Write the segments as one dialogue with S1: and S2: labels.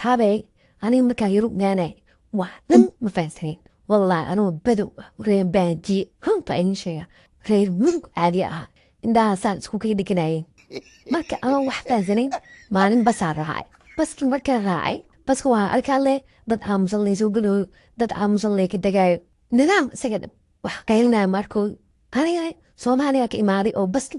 S1: Asxaabey, aniga markaa Yurub gaanay wax dhan ma fahansanin. Wallahi anuu badow ah, reer baadiye, runta idin sheega, reer murug caadi ahaa, indhahaasaan isku kaga dhiganayeen. Marka anoo wax fahansanayn maalin basaa raacay. Baskii markaan raacay, baska waxaa arkaa leh dad aamusan lay soo gelayo, dad aamusan lay ka degaayo, nidaam isaga dhan wax qaylinaya. Markoo aniga Soomaaliya ka imaaday oo baska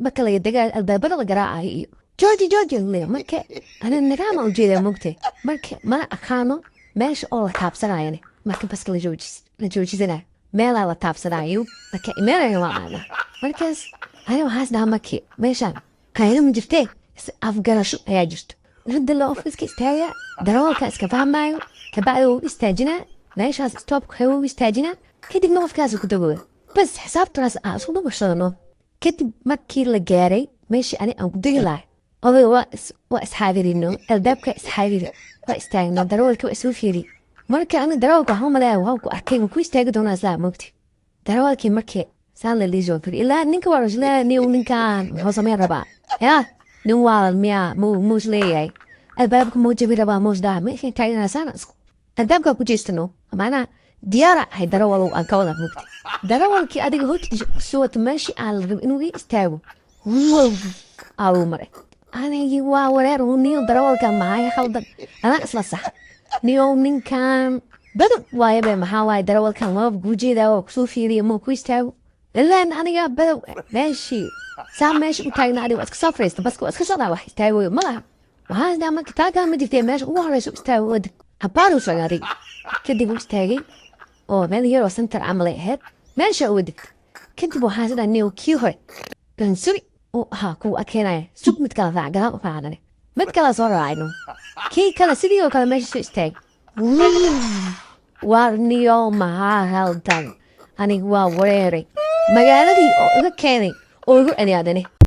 S1: marka laga degaayo albaabada la garaacayo iyo jooji jooji leeyo. Marka aniga nidaama ujeedaa, mogtay? Marka mana aqaano meesha oo la taabsanayane. Marka baska la joojis la joojisanayo, meelaa la taabsanayo, marka meelaya waa aqaana. Markaas aniga waxaas dhahaa, markii meeshaan qaylo ma jirtee, is afgarasho ayaa jirto. Hadda la ofiska istaaga, darawalka iska fahmayo, kabacdi wuu istaajinaa meeshaas, stopka wuu istaajinaa, kadibna qofkaas ku dagooda, bas xisaabtaas aan isku dhubashadano. Kadib markii la gaaray meeshii ani aan ku degi lahay, odayga waa isxaadirino, albaabka isxaadiri, waa istaagno, darawalka waa isoo fiiri. Marka ani darawalka waxaan u maleeya waa ku arkay, wuu ku istaagi doonaa islaa, mogti? Darawalkii markii saan la liisoo firi, ilaa ninka waa isleeyahay, niw ninkan muxuu sameyn rabaa? Yaa nin waalan miyaa? Muu isleeyahay albaabka muu jabi rabaa? Muus dhaha meeshan taagnaa saan isku albaabka ku jeestano, macnaha diyaara ahay darawalow aan ka wada, mugti? Darawalkii adiga hortiisa kusoo wata meeshii aan la rabin inuu ii istaago aaluu maray. Anigii waa wareer. Niyo darawalkan maxaa khaldan? Anaa isla sax, niyow ninkan badan waayabe, maxaa waaye darawalkan laba guujeedaa waa kusoo fiiriya, muu ku istaago? Ilaan aniga badow meeshii saa meesha u taagna, aniga waa iska soo fariista, baska waa iska socdaa, wax istaagoyo ma laha. Waxaan isdaa marka taagaa ma jirtee, meesha ugu horeysa u istaago wada habaar u socda adiga. Kadib u istaagay oo meel yaroo center camal ay ahayd meesha u degtay. Kadib waxaan isdhaa, niyow kii hore gansuri uu ahaa kuwa adkeynaya, sug mid kala raac, gadaal u raacdane mid kala soo raacayno. Kii kale sidii oo kale meesha soo istaagay. War niyo maxaa haldan? Aniga waa wareeray, magaaladii oo iga keenay oo igu celiyaadane.